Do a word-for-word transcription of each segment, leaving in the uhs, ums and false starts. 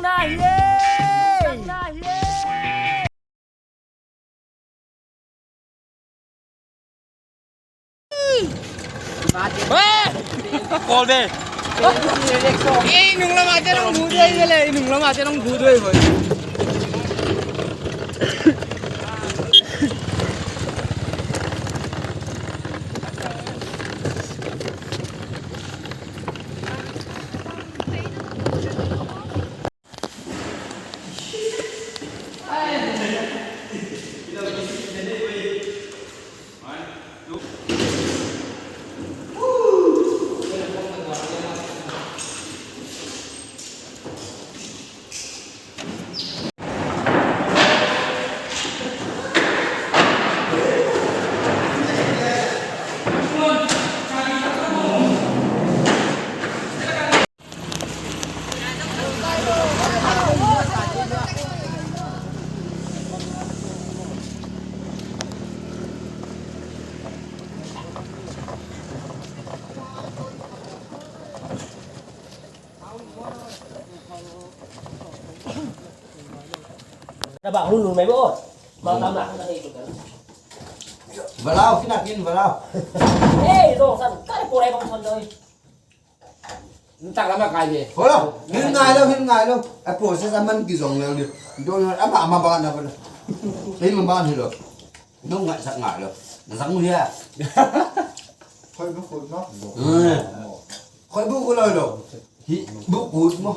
Nahi e! Nahi e! Kol be. Ei, nung lam a te nong bu doi le, nung lam a te nong bu doi boy. Na bang lulu mai bo. Mang tam lah na hei tu kan. Valau, kina kin valau. Hei, zong san, kai por ai bang san doi. Ntak lama kai be. Hola, hin ngai lo, hin ngai lo. A process a man ki zong lo ni. Doi ama ama ba na ba. Hin ma ba hi lo. Nong ngai sak ngai lo. Na sak mu hia. Khoi bu kut mo. Hmm. Khoi bu kut lo lo. Hi bu kut mo.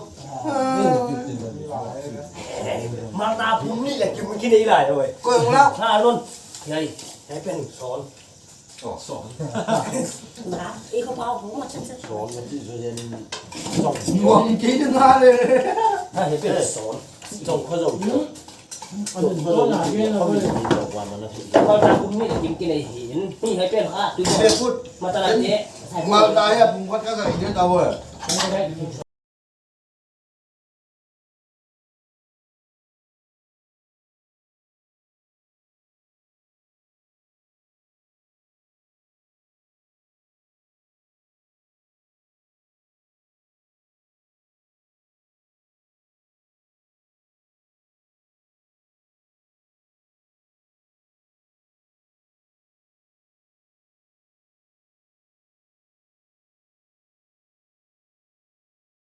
Mang ta phum ni le ki bu ki nei lai lo. Ko yong la. Na lon. Yai. Hai pen son. Oh, son. Na, i ko pau ko ma chen chen. Son, na ti so yen. Son. Mo ki ni na le. Ha, hai pen son. Son ko son. Malta kum ni kim kin ei hin. Ni hai pen kha tu. Be kut. Malta la te. Malta ya pung khat ka ka ide ta wa.